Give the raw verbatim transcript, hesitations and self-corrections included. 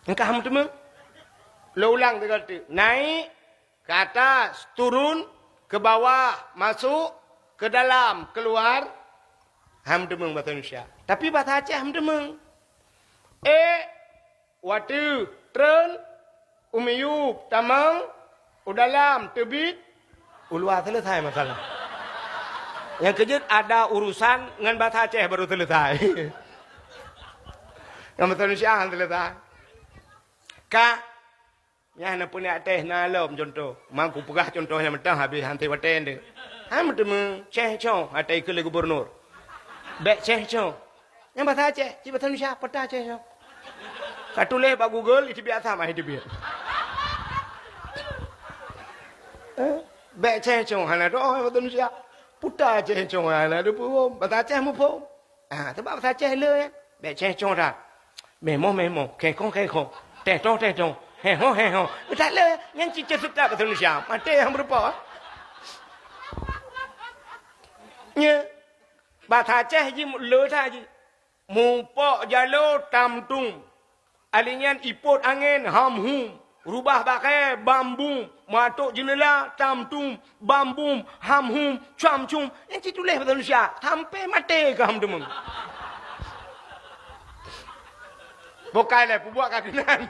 Engkah meuteumé. Lo ulang tiga kali. Naik, ke atas, turun, ke bawah, masuk, ke dalam, keluar. Ham teumé bahasa Indonesia. Tapi bahasa Aceh ham teumé. Eh, wateu, treun, u miyup, tamong, u dalam, teubiet, u luwa, selesai masalah. Nyang keujeuet ada urusan ngon bahasa Aceh baru selesai. Ngon bahasa Indonesia han selesai. Ka, nyan na peuneuk teh na lom contoh. Mang kupeugah contoh nyang meuteumé habéh han teuwatée nde. Han meuteumé ceh cong ateueh keu lé gubernur. Bék ceh cong. Nyang bahasa Aceh, cit bahasa Indonesia, peugah ceh cong. Ka tuléh bak Google, itu biasa mah itu biasa. Eh? Bék ceh cong hana doh bahasa Indonesia. Peugah ceh cong hana doh peuhom. Bahasa Aceh muphom. Ah, teuma bahasa Aceh le ya. Bék ceh cong dah. Memoh memoh, kekong kekong, teh tong teh tong, heho heho. Beuthat le, nyan cicak seutap bahasa Indonesia. Maté nyang beureupa. Nya. Bahasa Aceh ji le that ji. Mupok jalo tamtum. Alinyan ipot angén ham hum. Rubah bakai bambum. Matok jeunela tamtum. Bambum ham hum. Cuam cum. Nyan cit tuléh bahasa Indonesia. Sampai maté ka ham teumé. Bukai lé, pubuak ka keunan.